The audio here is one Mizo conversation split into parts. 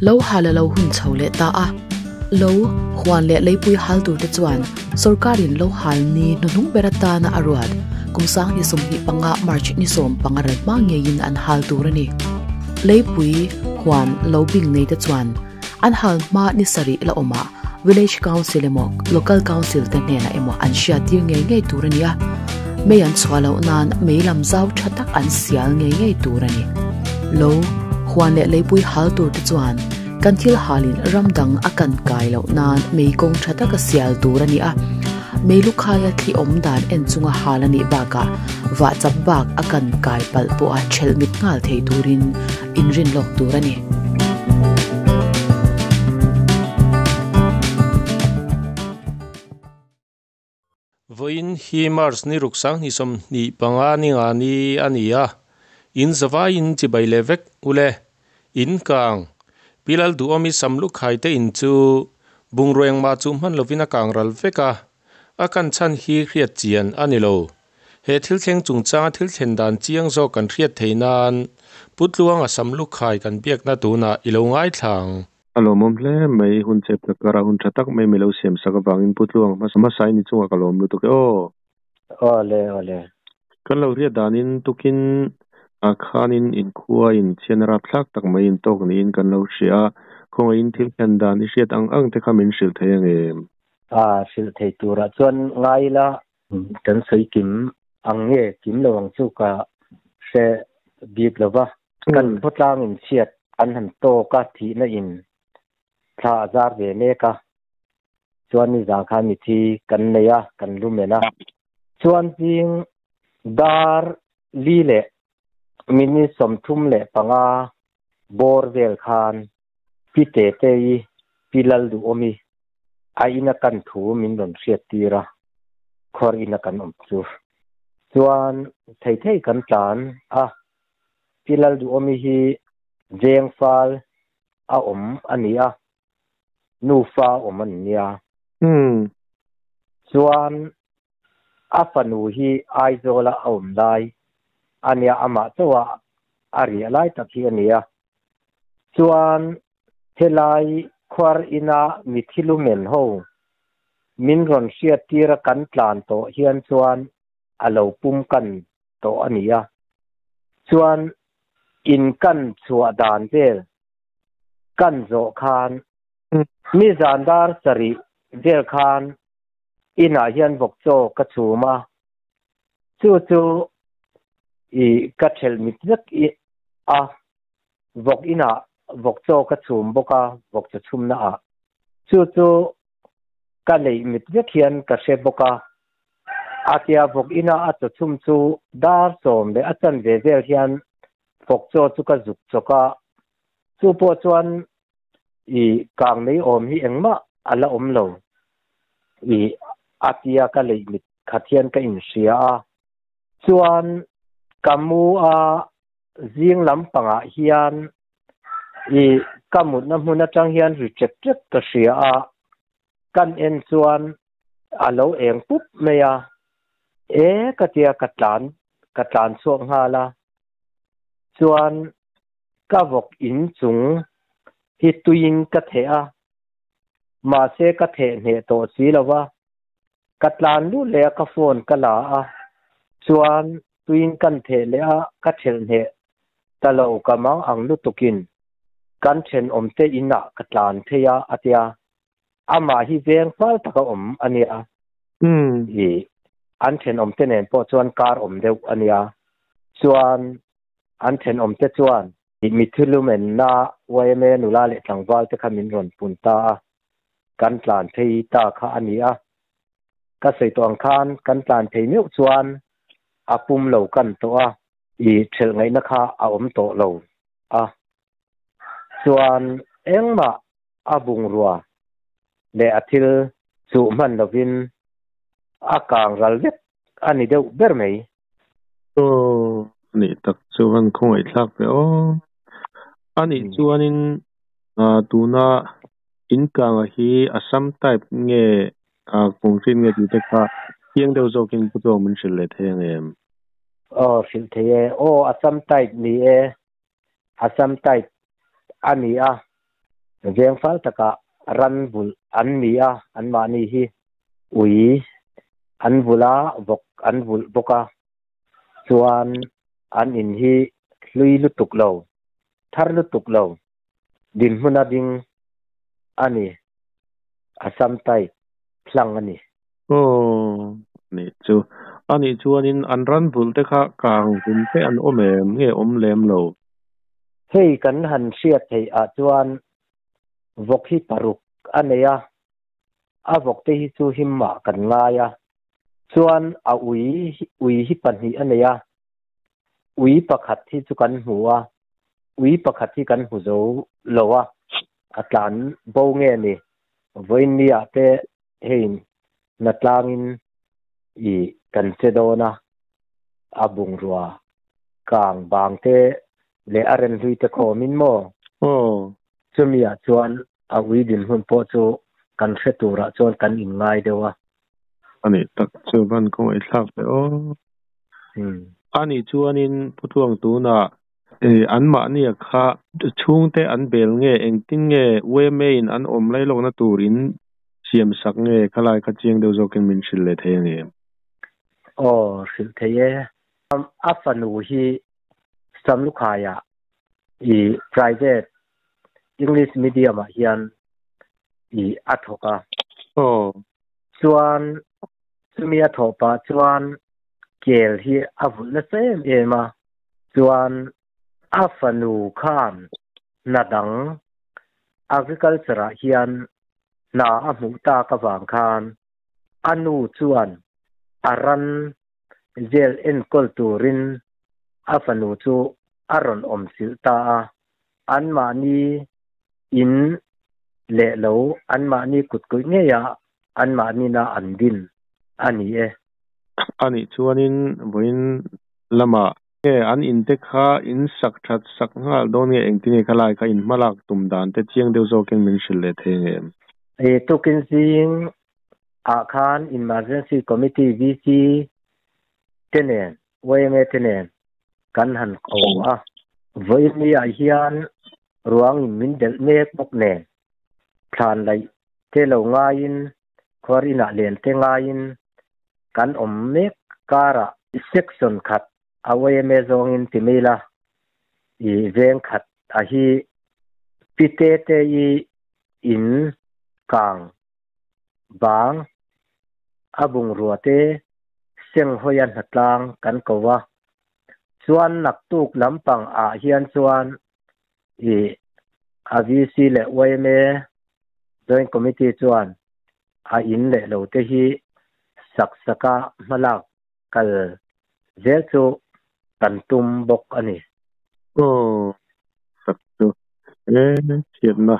Lo hal a lo hun chho leh ta a. Lo, huan leh leipui hal turte chuan sorkarin lo hal ni hnuhnung ber atana a ruat kum sang ni 25 March ni 15 ral hma ngeiin an hal tur a ni. Leipui, huan, lo bing neite chuan an hal hma ni sarih la awmah Village Council emaw Local Council te hnenah emaw an hriattir ngei ngei tur a ni a, mei an chhuah loh nan mei lam zau tha tak an sial ngei ngei tur a ni. Lo, huan leh leipui hal tur te chuan kan thil halin ram dang a kan kai loh nan mei kawng tha taka sial tur a ni a, mei lukhaia thli awm dan en chunga hal a nih bakah vah chap bak a kan kai palh pawha thelh mit nghal thei turin inrin lawk tur a ni. Vawiin hi March ni ruk 2025 ni nga ni a ni a, in zavaiin chibai leh vek ule, in kang, Pi Lalduhawmi Samlukhai te in chu bungrua engmah chu hman lovin a kang ral vek a, a kan chhan hi hriat chian a ni lo. He thil thleng chungchanga thil thlen dan chiang zawk kan hriat theih nan Pu Tluanga Samlukhai kan biakna tunah i lo ngaithla ang. A lawmawm hle mai, hun chep tak karah hun tha tak mai mi lo siam sak avangin Pu Tluanga hmasa hmasa i ni chungah ka lawm lutuk e aw. Awle awle. Kan lo hriat danin tukin ah khanin inkhua in chhian rapthlak tak mai in tawk niin kan lo hria a, khawngaihin thil thlen dan i hriat ang ang te kha min hrilh thei angem? A hrilh thei turah chuan ngai ila Kan sawi kim ang nge kim lo ang chu ka hre bik lo va. Kan khawtlang in chhiat an han tawk a, thihna in thla a zar ve mek a. Chuan nizan khan mithi kan nei a, kan lu men a. Chuan zing dar li leh minute 35 bawr vel khan Pi Tetei, Pi Lalduhawmi a ina kan thu min rawn hriat tir a, khuar ina kan awm chu. Chuan thei thei kan tlan a, Pi Lalduhawmi hi veng fal a awm a ni a, nufa awm an nia. Chuan a fanu hi Aizawla a awm lai a nia, amah chauha a riah lai tak hi a nia. Chuan helai khuar ina mithi lumen ho min rawn hriat tira kan tlan tawh hian chuan a lo pum kan tawh a ni a. Chuan in kan chhuah dan vel kan zawh khan mi zan dar sarih vel khan inah hian vawk chaw ka chhum a, chu chu i ka thelh mit vek i a, vawk inah vawk chaw ka chhum bawk a, vawk chaw chhumna ah chu chu ka neih mit vek hian ka hre bawk a, a tia vawk ina a chaw chhum chu dar sawm leh a chanve vel hian vawk chaw chu ka zuk chawk a, chu pawh chuan I kang nei awm hi engmah a la awm lo. I a tia ka leih mit khat hian ka inhria a. Chuan ka mu a zing lampangah hian i ka mutna hmun atang hian ri ṭek ṭek ka hria a. Kan en chuan a lo eng pup mai a. E ka tia ka tlan ka tlan chhuak nghal a. Chuan Ka vawk in chung hi tuiin ka theh a, mahse ka theh hneh tawh si lo va, ka tlan lut leh a ka phone ka la a, chuan tuiin kan theh leh a ka thelh hneh ta lo ka mang ang lutukin kan thenawmte inah ka tlan phei a a tia, amah hi veng fal taka awm a nia, i an thenawmte nen pawh chuan kar awm deuh a nia, chuan An thenawmte chuan mithilumenna yma nula leh tlangval te kha min rawn pun ta a, kan tlan phei ta kha a ni a. Ka sawi tawh ang khan kan tlan phei meuh chuan a pum lo kan tawh a, i thelh ngaihna kha a awm tawh lo a. Chuan engmah a bungrua leh a thil chuh hman lovin a kang ral vek a ni deuh ber mai. Aw, anih tak chuan khawngaihthlak ve aw. Anih chuanin tuna in kanga hi Assam type nge concrete nge tih te kha chiang deuh zawkin Pu Tluang min hrilh leh thei ang em? Aw, hrilh thei e. Aw, Assam type ni e. Assam type a ni a. Veng fal takah ran vulh an ni a, anmahni hi ui an vulh a, vawk an vulh bawk a. Chuan an in hi hlui lutuk lo, thar lutuk lo, dinhmuna ding a ni, Assam type hlang a ni. Aw, anih chu. Anih chuanin an ran vulh te kha kang vum te an awm em nge awm lem lo? Hei kan han hriat theih ah chuan vawk hi paruk a nei a, a vawk te hi chu him ah kan ngai a, chuan a ui ui hi pahnih a nei a, ui pakhat hi chu kan hmu a, ui pakhat hi kan hmu zo lo a, a tlan bo nge ni, vawiin ni ah te hei na tlangin i kan che dawn a, a bungrua kang bang te leh a ren hlui te khawmin maw? Aw. Chumi ah chuan a ui dinhmun pawh chu kan hre turah chuan kan inngai deuh a. A nih tak chu van kawngaihthlak ve aw. A nih chuanin Pu Tluang tunah anmahnia kha chhungte an bel nge engtin nge UMA in an awm lai lawkna tur in siam sak nge khalai kha chiang deuh zawkin min hrilh leh thei ang em? Aw hrilh thei e. A fanu hi Samlukhaiah i private English medium ah hian i a thawk a. Aw. Chuan chumi a thawh pah chuan kel hi a vulh nasa em em a. Chuan a fanu khan hna dang agriculture ah hian hna a hmuh tak avang khan a nu chuan a ran vel enkawl turin a fanu chu a rawn awm silh ta a. Anmahni in leh lo anmahni kutkuih ngeia anmahnina an din a ni e. A nih chuanin vawiin lamah nge an in te kha in sak that sak nghal dawn nge engtin nge khalai kha in hmalak tum dan te chiang deuh zawkin min hrilh leh thei ang em? Tukin zing ah khan Emergency Committee VC te nen YMA te nen kan han ko a. Vawiin ni ah hian ruang in min delh mek bawk nen thlan laih te lo ngaiin khuar inah len te ngaiin kan awm mek karah section khat a YMA zawngin ti mai la i veng khat a hi pi te te i in kang bang a bungrua te seng hawia hnatlang kan ko a chuan naktuk lampang ah hian chuan i a VC leh YMA Joint Committee chuan a in leh lo te hi sak saka hmalak kal zel chu kan tum bawk a ni. Aw sak chu e chhiatna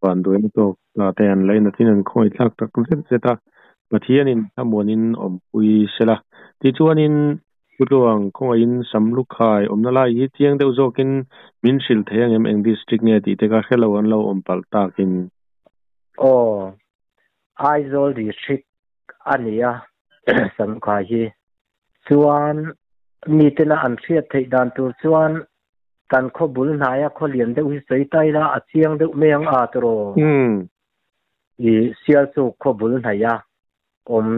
vanduaina tawk ta te an lainat in an khawngaihthlak tak zet zet a, Pathianin thlamuanin awmpui sela. Tichuanin Pu Tluang khawngaihin Samlukhai awmna lai hi chiang deuh zawkin min hrilh thei ang em eng district nge tih te kha hrelo an lo awm palh takin. Aw Aizawl district a ni a Samlukhai hi. Chuan mitena an hriat theih dan tur chuan kan khaw bul hnaia khaw lian deuh hi sawi ta ila a chiang deuh mai ang a tiraw? I Sialchuk khaw bul hnaia awm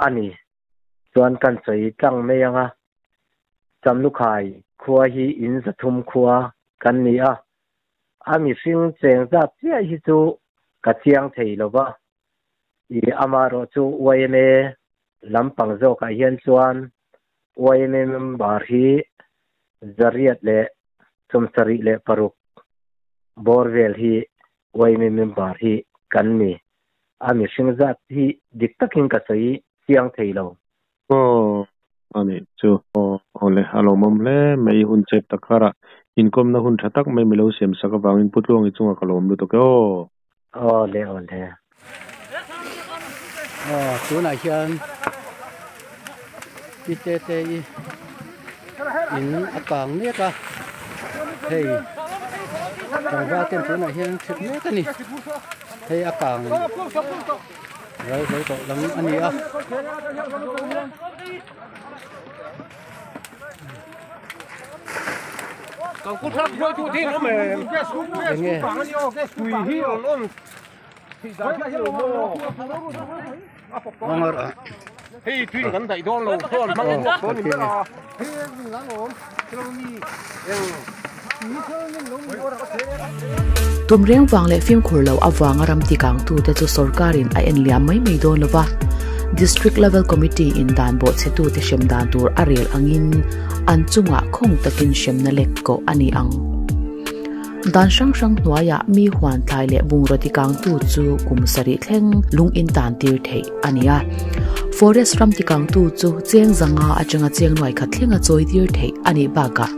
a ni. Chuan kan sawi tlang mai ang a, Samlukhai khua hi in zathum khua kan ni a, a mihring cheng zat chiah hi chu ka chiang thei lo va, i amaherawh chu yma lampang zawkah hian chuan yma member hi zariat leh 76 bawr vel hi yma member hi kan ni. A mihring zat hi dik takin ka sawi chiang thei lo. Aw, a nih chu. Aw, awle, a lawmawm hle mai. Hun chep tak karah inkawmna hun tha tak mai milo siam sak avangin Pu Tluangi chungah ka lawm lutuk e aw. Awle, awle. Aw, tunah hian Pi Tete i in a kang mek a, hei tlangval ten tunah hian an chhep mek a ni. Hei a kang ral zo tawh lam a ni a. Enge Tum reng vang leh fimkhur lo avanga ram tikangtute chu sorkarin a en liam mai mai dawn lova, District Level Committee in dan bawhchhetute hrem dan tur a rel angin an chungah khawng takin hremna lek koh a ni ang. Dan hrang hrang hnuaiah mi huan thlai leh bungraw tikangtu chu kum sarih thleng lung in tan tir theih a ni a. Forest ram tikangtu chu cheng zanga atanga cheng nuai khat thlenga chawi tir theih a nih bakah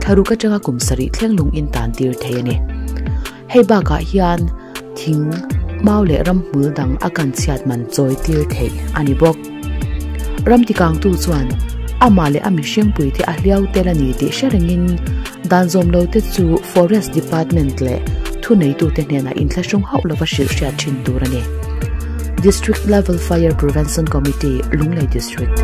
thlaruk atanga kum sarih thleng lung in tan tir theih a ni. Hei bakah hian thing, mau leh ramhmul dang a kan chhiat man chawi tir theih a ni bawk. Ram tikangtu chuan amah leh a mihringpui te a hliau tel a ni tih hre rengin dan zawm lo te chu Forest Department leh thuneitute hnenah inthlahrung hauh lova hrilh hriat thin tur a ni. District Level Fire Prevention Committee, Lunglei District.